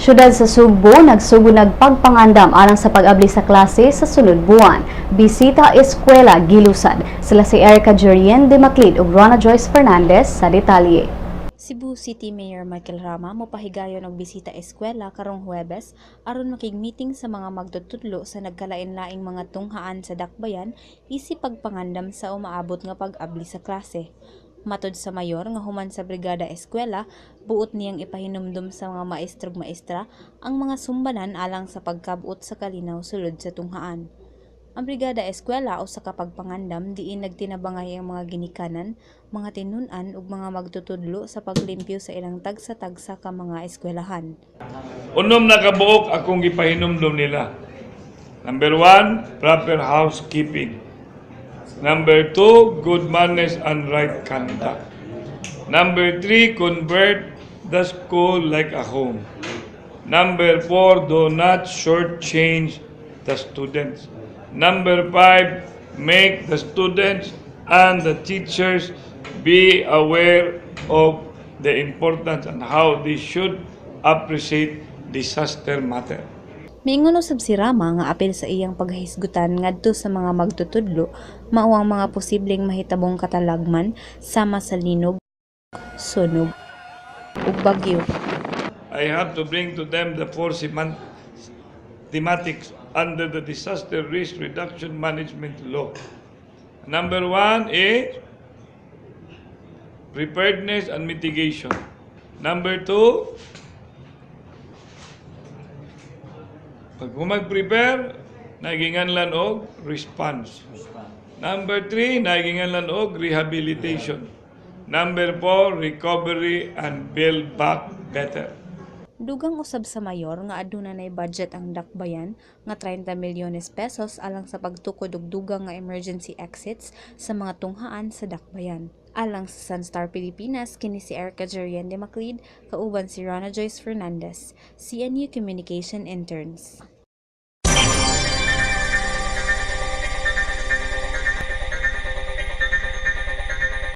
Syudad sa Sugbo nagsugod nagpagpangandam alang sa pag-abli sa klase sa sunod buwan. Bisita eskwela gilusad. Sila si Erica Jurien de Maclid ug Rona Joyce Fernandez sa detalye. Cebu City Mayor Michael Rama mopahigayon og bisita eskwela karong Huwebes aron makig-meeting sa mga magtutudlo sa nagkalain-laing mga tunghaan sa dakbayan isip pagpangandam sa umaabot nga pag-abli sa klase. Matod sa mayor nga human sa brigada eskwela, buot niyang ipahinumdum sa mga maestrog maestra ang mga sumbanan alang sa pagkab-ot sa kalinaw sulod sa tunghaan. Ang brigada eskwela usa ka pagpangandam diin nagtinabangay ang mga ginikanan, mga tinun-an ug mga magtutudlo sa paglimpyo sa ilang tagsa-tagsa ka mga eskwelahan. 6 na kabuok akong gipahinumdum nila. Number 1, proper housekeeping. Number 2, good manners and right conduct. Number 3, convert the school like a home. Number 4, do not shortchange the students. Number 5, make the students and the teachers be aware of the importance and how they should appreciate disaster matter. Miingon usab si Rama nga apil sa iyang paghisgutan ngadto sa mga magtutudlo mao ang mga posibleng mahitabong katalagman sama sa linog, sunog ug bagyo. I have to bring to them the four thematics under the Disaster Risk Reduction Management Law. Number 1 is preparedness and mitigation. Number 2, pag mag-prepare, naginganlan og response. Number 3, naginganlan og rehabilitation. Number 4, recovery and build back better. Dugang usab sa mayor nga aduna nay budget ang dakbayan nga 30 milyones pesos alang sa pagtukod og dugang nga emergency exits sa mga tunghaan sa dakbayan. Alang sa Sunstar Pilipinas, kini si Erica Jerian de Maclid, kauban si Rona Joyce Fernandez, CNU Communication Interns.